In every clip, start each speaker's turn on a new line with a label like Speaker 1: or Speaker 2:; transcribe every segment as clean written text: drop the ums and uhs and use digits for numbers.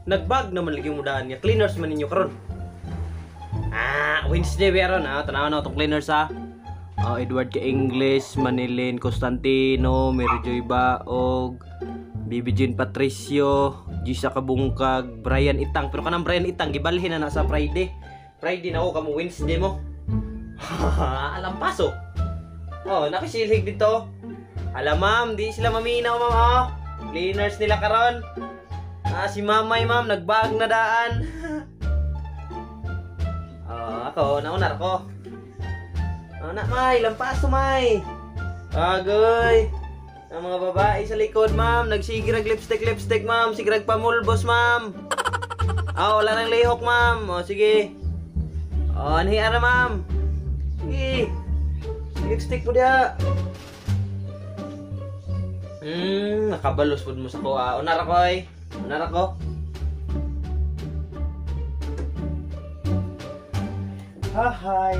Speaker 1: Nagbag naman lagi mo daan nga cleaners man ninyo karon. Ah, Wednesday ba ron ah, tanaw na itong cleaners ah. Oh, Edward K. English, Manilyn Constantino, Mary Joy Baog, Bibi Jean Patricio, Gisa Kabungkag, Brian Itang. Pero kanang Brian Itang gibalhin na na sa Friday. Friday na ako kamo Wednesday mo. Alam paso. Oh, nakasilhig dito. Alam ma'am, di sila maminaw ma'am oh. Cleaners nila karon. Ah, si mamay ma'am, nagbag na daan. Oh, ako, naunar ko. Oh, na may, lampaso may. Agoy. Ang mga babae sa likod, ma'am, nagsigirag lipstick, lipstick, ma'am, sigirag pamulbos, ma'am. Ah, wala nang lihok, ma'am. Oh, sige. Oh, anhi ara, ma'am. Sige. Lipstick po diha. Nakabalos pud mo sa kuha. Unar ako ay. Unar ako. Hahay,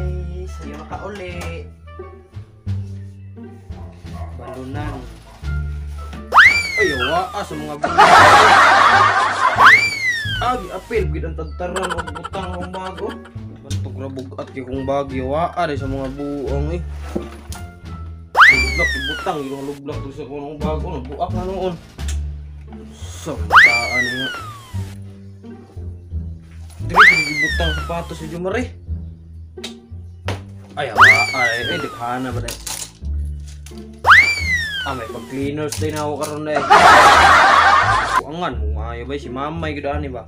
Speaker 1: sayo na ka uli. Balunan. Ay, waa sa mga Agi, apil, gid ang tagtaran og butang ang bago. Bantog ra bugat kay kung bagyo, waa di sa mga buong eh. Lublak, butang, yung lublak doon sa kunong bago, nabuak na noon. Sa taan nga. Dili, butang sapatos si Jumare. Ay, ay, ay, dikhana ba na. Ah, may pag-cleaners din ako karon na eh. Kuangan, maayo ba si mamay gud ani ba?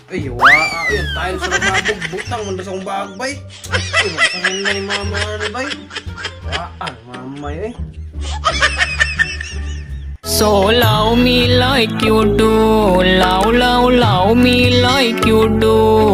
Speaker 1: Ay, wa, ay, ang tiles sa mabog, butang man sa akong bag bay. Ay, matangin na ni mama ni bay. Waan, mamay eh.
Speaker 2: So love me like you do, love, love, love me like you do.